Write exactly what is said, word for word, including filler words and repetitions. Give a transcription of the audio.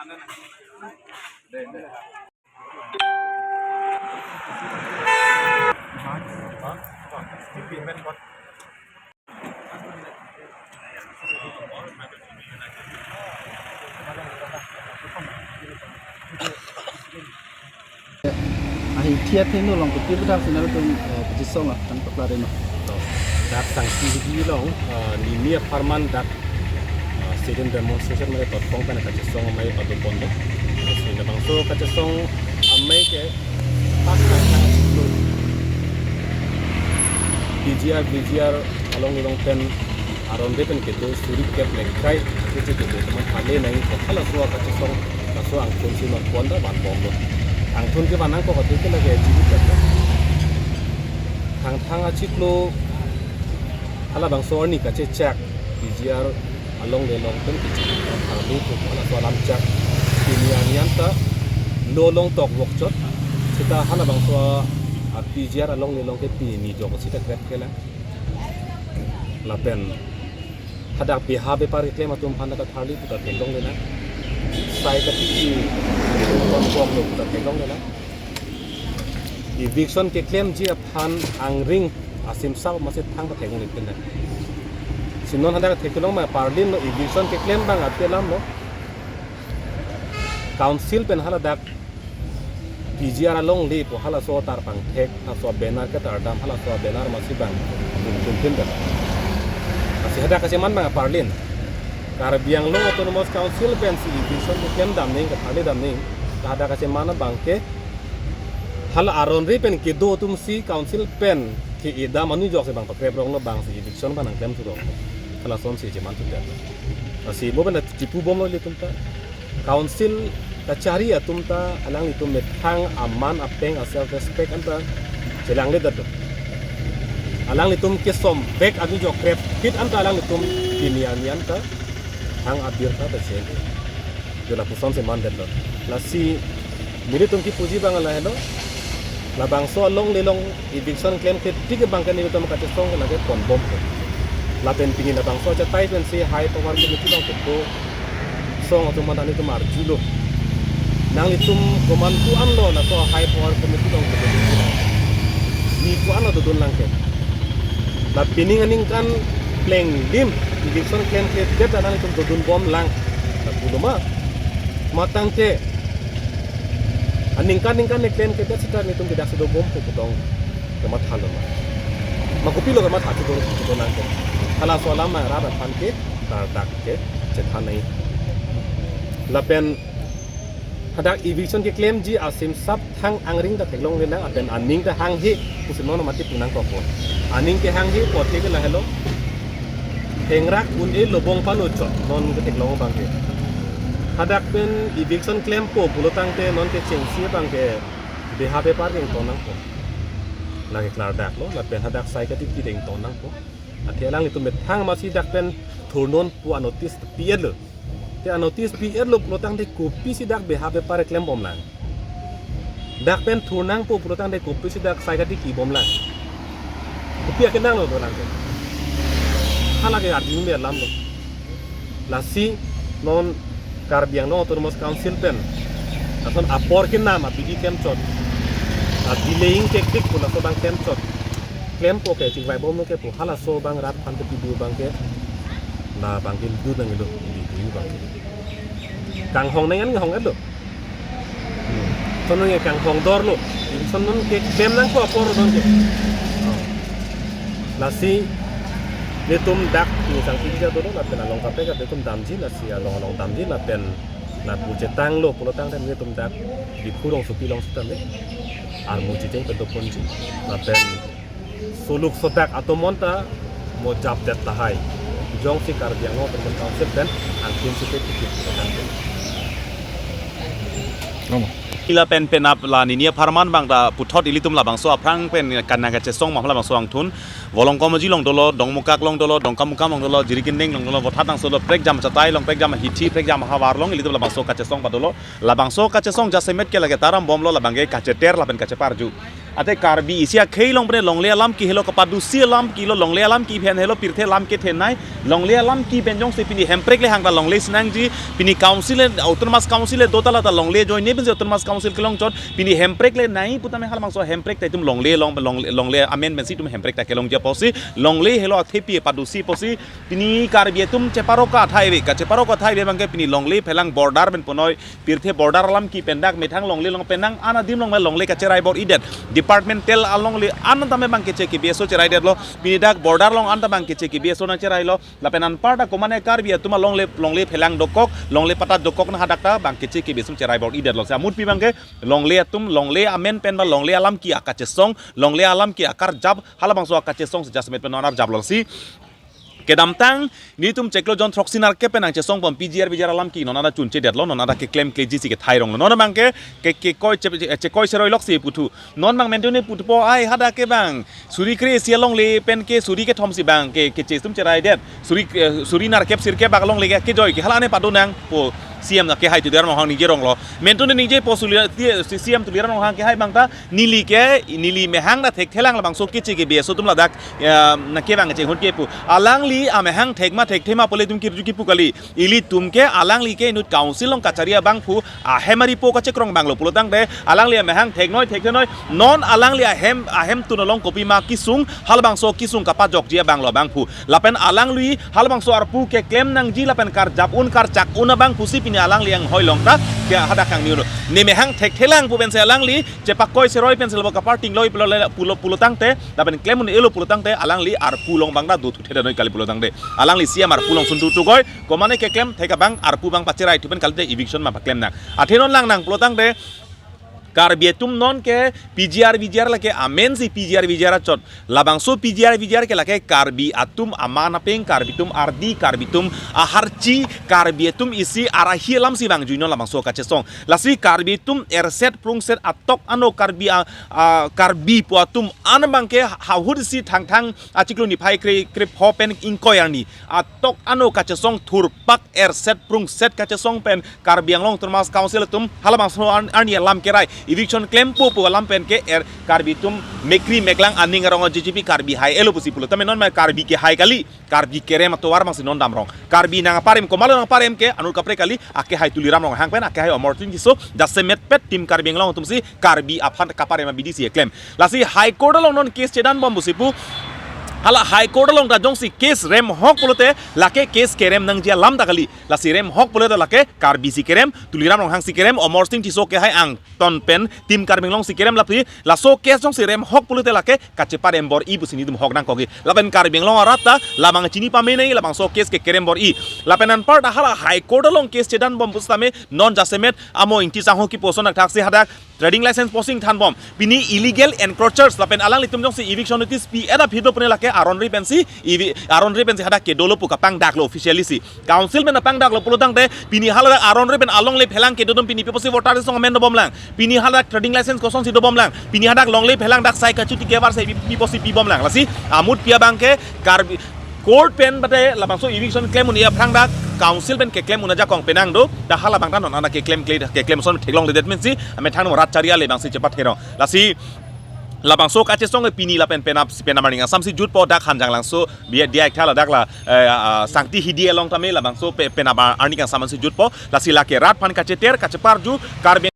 Ahi, thiat heno along kopi bethak si nelitum, eh, kachesong aphan paklar-e ma? Dak Sangti Hidi along, eh, nini apharman dak, eh, sit-in demonstration mane totpong pen kachesong amei padopon do. Si labangso kachesong amei ke pas P G R, V G R along along pen aron-re pen kedo suri kep le krai keche kedo teman hale nai ko halaso kachesong laso angthun si non pon ta vanbom lo. Angthun kevan nangkok athe ke lake jibit lake. Thangthang achiklo halabangso arni kachechak P G R along le along pen kachechak thangli ko halaso alam chak. Pini anyan ta lo along tok vokchot. Seta halabangso a P G R along le along ke pini jok seta krep kelang. Lapen hadak beha bepar keklem atum aphan ta tharli puta theklongle nang. Sai katiki kon kong lo puta theklongle nang. Eviction keklemji aphan angring asimsap masi thang ta theklongle pin nang. Si non hadak theklong ma parlin lo, eviction keklem abang api alam lo. Council pen haladak P G R along le pu halaso atar pangthek, halaso banner ketar dam, halaso banner masi abang tum tum pin dam. Lasi hadak kacheman abang parlin. Karbi Anglong Autonomous Council pensi eviction keklem dam ning, ketharli dam ning, hadak kacheman abang ke hala aron-re pen kedo atum si council pen ke-e dam anu jok si abang pakrep rong lo, abang si eviction abang nangklem su rong lo. Halason si cheman su dam. Lasi mo pen chipu bom lo ilitum ta. Council kachari atum ta alanglitum methang aman apeng a self respect anta chelangledet do. Alanglitum kesom bek anu jok krep phit anta alanglitum pini anyan ta hang abirta ta cheng. Jo lapuson si mandet lo. Lasi nelitum kipuji abang lahelo. Labangso along le along eviction klemkle tik abang ke nelitum kachesong ke lake ponbom ke. Lapen pini labangso achatai pensi high power committee along kedo song atum mata nelitum arjulo. Nanglitum komantu anlo laso high power committee along kedo. Ni ko-an lo dodun lang ke. La pining aningkan plenglim eviction klemkledet nanglitum dodunbom lang. La pulo ma. Matang ke aningkan ningkan ne klemkledet seta nelitum kedak si dobom pu putong kematha lo ma. Ma kopilo kematha si do, si do nang ke. Halaso alam ma rat aphan ke dardak ke chethan nai. Lapen hadak eviction keklemji asimsap thang angring ta theklongle nang, lapen aning ta hanghe pusi non mati pu nangkokpo. Aning kehanghe pu athe ke lahelo. Hengrak un-e lobong pano chot non ketheklong abang ke. Hadak pen eviction klempo pulo tangte non kechengsi abang ke beha bepar ington nangpo. Lake klardak lo, lapen hadak sai katiki ington nangpo. Athe alanglitum methang masi dak pen thurnon pu anotice pi-et lo. Te anotice pi-et lo pulo tangte kopisi dak beha bepar klembom lang. Dak pen thur nangpo pulo tangte kopisi dak sai katiki bom lang. Kopi akenang lo dolang ke. Hala ke arjun be alam lo. Lasi non Karbi Anglong Autonomous Council pen ason apor kenam abidi klem chot. A delaying tactic pu laso abang klem chot. Klempo ke chingvai bom lo ke pu halaso abang rat aphan kepi du abang ke. La abang ke du nanglo, di du abang. Kanghong nang an hong-et lo. Hmm. Son nang kanghong dor lo. Son non keklem nangpo apor non ke. Oh. Lasi nelitum dak ni sang sing ja dolo lapen along kaprek kaprek nelitum damji, lasi along along damji lapen la pu chetang lo pulo tangte nelitum dak Diphu rongsopi along sitame armu checheng pedoponji lapen soluk sodak atomon ta mo japdet tahai. Jongsi Karbi Anglong Autonomous Council pen angkin site tikit kan. Ila pen penap la nini apharman abang ta puthot ilitum labangso aphrang pen kanang kachesong ma labangso angthun. Volongkom aji along dolo, Dongmukak along dolo, Dongkamukam along dolo, Jirikindeng along dolo, Vothattangso dolo, prekjam achatai along, prekjam ahithi, prekjam ahavar along, ilitum labangso kachesong padolo. Labangso kachesong jasemet ke lake taram bomlo, labang ke kacheter lapen kacheparju. Ate Karbi isi akhei along pen longle alam ke helo, kapadusi alam ke lo, longle alam ke pen helo pirthe alam kethenei, longle alam ke pen jongsi pini Hemprek le hangta longle sinangji, pini council le, autonomous council le dota lata longle ajoine pensi autonomous council kelong chot, pini Hemprek le nai putame halabangso Hemprek ta itum longle along, longle, longle amen pensi itum Hemprek ta kelongji apotsi, longle helo athepi padusi apotsi, pini Karbi atum cheparok athai ave, kacheparok athai ave abangke pini longle phelang border pen punoi, pirthe border alam ke pen dak methang longle along pen nang an adim along longle kacherai bor-idet. Departmental alongle an tame abang keche ke B S O cheraidetlo. Pini dak border along an ta abang keche ke B S O nangcherailo. Lapen anparta komane Karbi atum alongle, longle phelang dokok, longle patat dokok na hadak ta abang keche ke B S O cherai bor-idetlo. Si amutpi abangke longle atum, longle amen pen ba longle alam ke akachesong, longle alam ke akarjap, halabangso akachesong si jasemet pen non arjaplo si. Kedamtang nelitum chiklo jon throksi nerkep pen nangchesong pon P G R V G R alam ke non ada chunchedetlo, non ada keklemkleji si kethaironglo. Non abangke ke, kekoi che, che, chekoi seroi lok si puthu. Non abang mentune puthupo ai hadak ke abang suri kre-isi alongle pen ke suri kethom si abang ke, keche atum cheraidet. Suri, eh, suri nerkep sirkep bak alongle ke kejoi ke hala ne pado nangpo C M na kehai Tuliram Ronghang ningjeronglo. Mentune ningjepo suli, ti, si C M Tuliram Ronghang kehai abang ta neli ke, neli mehang ta thekthelang labangso keche ke B S O atum ladak, ya, nangkevang kecheng ahut ke pu. Alangli amehang thek ma thekthe ma pule itum kirju kipu kali. Ilitum ke alangli ke inut council along kachari abangphu ahem aripo kachekrong abanglo pulotangte alangli amehang theknoi thekthenoi non alangli ahem, ahemtun along kopima kesung halabangso kesung kapajokji abanglo abangphu. Lapen alangli halabangso arpu keklem nangji lapen karjap un karchak un abangphu si pini alangli anghoi along ta ke hadak kangni un. Ne mehang thekthelang pu pensi alangli chepakoi seroi pensi labo kaparting loi pulo, pulo, pulotangte, lapen klem un-elo pulotangte, alangli arpu along abang ta dothuthenoi kali pulotangte. Alangli C M arpu along suntu tukoi, komane keklem thek abang arpu abang pacherai thu pen kalite eviction ma paklem nang. Athe non lang nang pulotangte, Karbi atum non ke P G R V G R lake amen si P G R V G R achot. Labangso P G R V G R ke lake Karbi atum aman apeng, Karbi atum ardi, Karbi atum aharchi, Karbi atum isi arahi alam si vangjuinon labangso kachesong. Lasi Karbi atum erset prungset atok ano Karbi a, a, Karbi pu atum an abangke ha-, hahut isi Thangthang achiklo niphai kre, krepho pen ingkoi arni atok ano kachesong thurpak erset prungset kachesong pen Karbi Anglong Autonomous Council atum halabangso an-, arni alam kerai eviction klempo pu alam pen ke er Karbi atum mekri meklang aning arong J J P Karbi hai-elo pusi pulo. Tame non ma Karbi kehai kali, Karbi kerem atovar abang si non damrong. Karbi nangparem, komatlo nangparem ke anut kaprek kali, akehai Tuliram Ronghang pen, akehai Amarsing Tisso, jasemet pet Team Karbi Anglong atum si Karbi aphan kaparem abidi si eklem. Lasi High Court along non case chedanbom pusi pu. Hala High Court along ta jongsi case remhok pulote lake case kerem nangji alam ta kali. Lasi remhok pulote lake Karbi si kerem, Tuliram Ronghang si kerem, Amarsing Tisso kehai angton pen Team Karbi Anglong si kerem lapu. Laso case jongsi remhok pulote lake kacheparem bor-i pusi nelitum hok nangkok ke. Lapen Karbi Anglong arat ta labang chini pamenei labangso case kekerem bor-i. Lapen anparta hala High Court along case chedanbom pusitame non jasemet amo Ingti Sangho kipu ason athak si hadak trading license posing thanbom. Pini illegal encroachers lapen alanglitum jongsi eviction notice pi-et aphi do pune lake aron ri pensi, evi-, aron ri pensi hadak kedolo pu kapangdaklo officially si. Council pen apangdaklo pulotangte pini haladak aron ri pen alongle phelang kedo atum pini pi apotsi voter list along amen dobomlang. Pini haladak trading license kosonsi dobomlang. Pini hadak longle phelang dak sai kachuti kevar sai pi, pi apotsi pibomlang. Lasi amutpi abangke Karbi Court pen bate labangso eviction klem un-e aphrang dak council pen keklem un ajakong penang do, dak halabang ta non ana keklem kle, keklem ason theklongledet mensi amethang rat chari ale abang si chepatherong. Lasi labangso kachesong pini lapen penap, penap arni asam si jutpo dak Hanjanglangso, bia dia iktha ladak la, eh, ah, Sangti Hidi along tame labangso pe-, penap arni asam si jutpo. Lasi lake rat aphan kacheter, kacheparju, Karbi